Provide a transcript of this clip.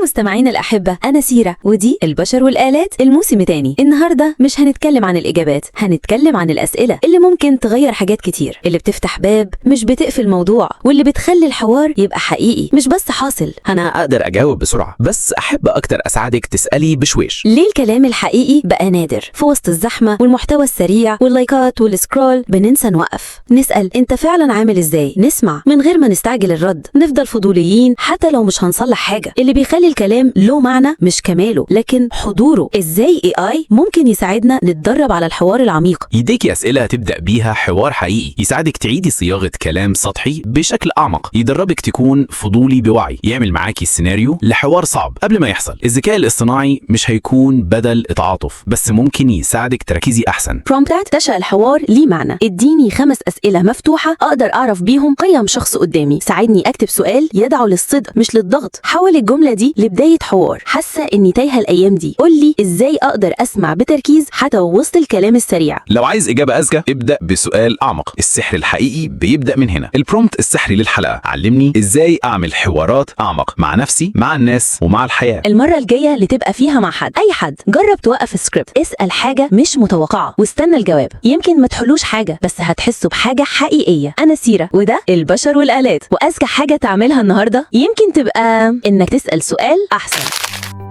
مستمعينا الأحبة، أنا سيرة ودي البشر والآلات الموسم الثاني. النهاردة مش هنتكلم عن الإجابات، هنتكلم عن الأسئلة اللي ممكن تغير حاجات كتير، اللي بتفتح باب مش بتقفل موضوع، واللي بتخلي الحوار يبقى حقيقي مش بس حاصل. أنا أقدر أجاوب بسرعة، بس أحب أكتر أساعدك تسألي بشويش. ليه الكلام الحقيقي بقى نادر في وسط الزحمة والمحتوى السريع واللايكات وال scroll؟ بننسى نوقف نسأل انت فعلا عامل ازاي، نسمع من غير ما نستعجل الرد، نفضل فضوليين حتى لو مش هنصلح حاجة. اللي بيخلي الكلام له معنى مش كماله لكن حضوره. ازاي AI ممكن يساعدنا نتدرب على الحوار العميق؟ يديكي أسئلة تبدأ بيها حوار حقيقي، يساعدك تعيدي صياغة كلام سطحي بشكل أعمق، يدربك تكون فضولي بوعي، يعمل معاكي سيناريو لحوار صعب قبل ما يحصل. الذكاء الاصطناعي مش هيكون بدل التعاطف، بس ممكن يساعدك تركزي أحسن. prompt تشأ الحوار ليه معنى. اديني 5 أسئلة مفتوحة أقدر أعرف بيهم قيم شخص قدامي. ساعدني أكتب سؤال يدعو للصدق مش للضغط. حول الجملة دي لبداية حوار. حاسة إني تايهة الأيام دي، قول لي إزاي أقدر أسمع بتركيز حتى وسط الكلام السريع. لو عايز إجابة أذكى، ابدأ بسؤال أعمق. السحر الحقيقي بيبدأ من هنا. ال prompt السحري للحلقة: علمني إزاي أعمل حوارات أعمق مع نفسي، مع الناس، ومع الحياة. المرة الجاية اللي تبقى فيها مع حد، أي حد، جرب توقف السكريبت، اسأل حاجة مش متوقعة واستنى الجواب. يمكن ما تحلوش حاجة بس هتحسوا بحاجة حقيقية. أنا سيرة وده البشر والآلات، وأذكى حاجة تعملها النهاردة يمكن تبقى إنك تسأل سؤال أحسن.